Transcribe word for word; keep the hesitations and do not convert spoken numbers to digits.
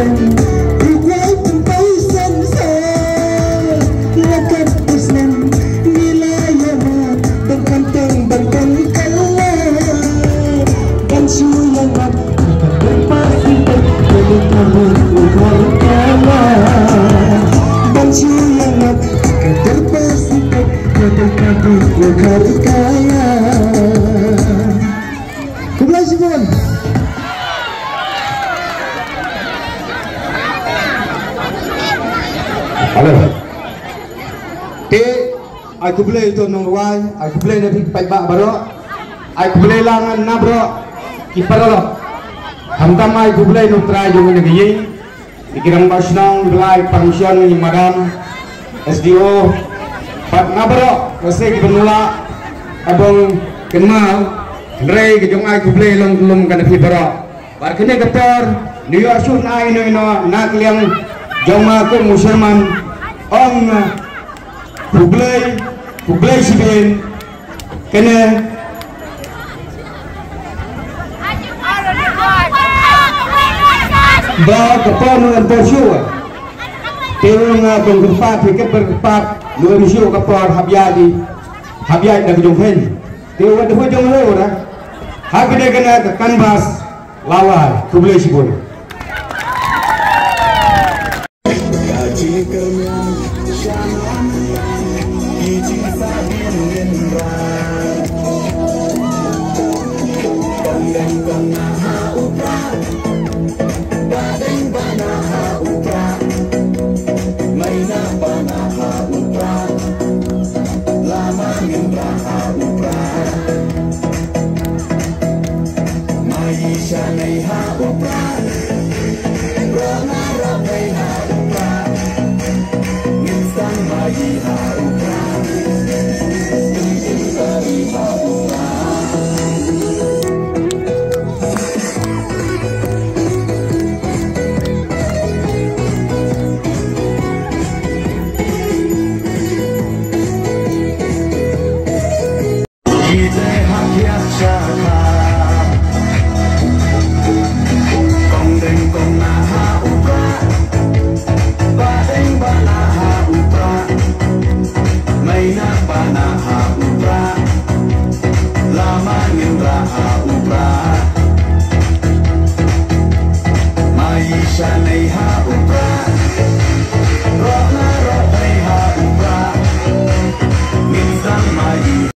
Rukwai pyntai san sa, lakat pysnem, ngi la ïa ma, ban kanteng, ban kan kala, ban shu ïa ma, ka dei pa si pet, ka dei ka mut u kor kala, ban shu ïa ma, ka dei pa si pet, ka dei ka mut u kor kala. Khublei shibun. Hello. Te, ai khublei to nongrwai, ai khublei na phi paidbah baroh. Ai khublei lang na baroh ki paralok. Khamtam ai khublei na u trai jong ngi na ka ïing. Ki rangbah shnong, ki blai, permission, ki madam S D O, bad na baroh, lehse ki ban wanrah, ka bym kynmaw, hynrei ka jong ai khublei long lum ka na phi baroh. Bad kane ka por, ngi ïoh shuh na ino ino na ka liang jong ma kum u chairman, ong khublei, khublei shibun, kane ba ka por ngan por shuwa. Te nga bang kyrpad, te kyrpad, ngan shuwa ka por hap ïaid, hap ïaid da ka jong hen. Te wat da jong lo ra. Hap ïaid da ka canvas lawar, khublei shibun.